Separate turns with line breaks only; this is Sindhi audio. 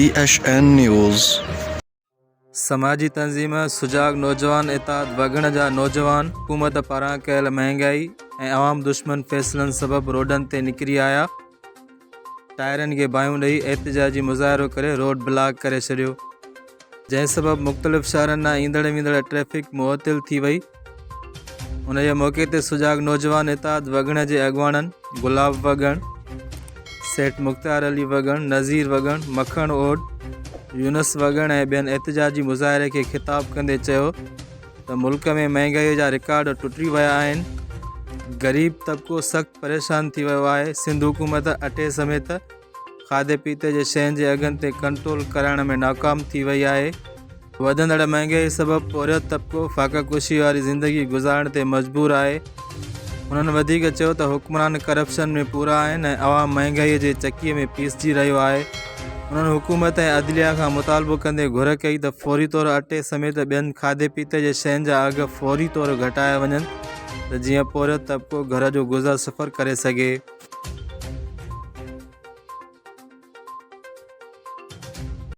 T H N news.
سماجي تنظيم سجاڳ نوجوان اتحاد وڳڻ جا نوجوان حڪومت پاران ڪيل مهانگائي ۽ عوام دشمن فيصلن سبب روڊن تي نڪري آيا، ٽائرن کي باهيون ڏئي احتجاجي مظاهرو ڪري روڊ بلاڪ ڪري ڇڏيو، جنهن سبب مختلف شهرن ڏانهن ايندڙ ويندڙ ٽريفڪ معطل ٿي وئي. انهيء موقعي تي سجاڳ نوجوان اتحاد وڳڻ جي اڳواڻن گلاب وڳڻ، سيٺ مختيار علي وڳڻ، نذير وڳڻ، مکڻ اوڏ، يونس وڳڻ ۽ ٻين احتجاجي مظاهري کي خطاب ڪندي چيو ته ملڪ ۾ مهنگائي جا رڪارڊ ٽٽي ويا آهن، غريب طبقو سخت پريشان ٿي ويو آهي، سنڌ حڪومت اٽي سميت کاڌي پيتي جي شين جي اگهن تي ڪنٽرول ڪرائڻ ۾ ناڪام ٿي وئي آهي، وڌندڙ مهانگائي سبب پورهيت طبقو فاقه ڪشي واري زندگي گذارڻ تي مجبور آهي. هنن وڌيڪ چيو ته حڪمران ڪرپشن ۾ پورا آهن ۽ عوام مهانگائي جي چڪي ۾ پيسجي رهيو آهي. هنن حڪومت ۽ عدليه کان مطالبو ڪندي گهر ڪئي ته فوري طور اٽي سميت ٻين کاڌي پيتي جي شين جا اگهه فوري طور گهٽايا وڃن ته جيئن پورهيت طبقو گهر جو گذر سفر ڪري سگهي.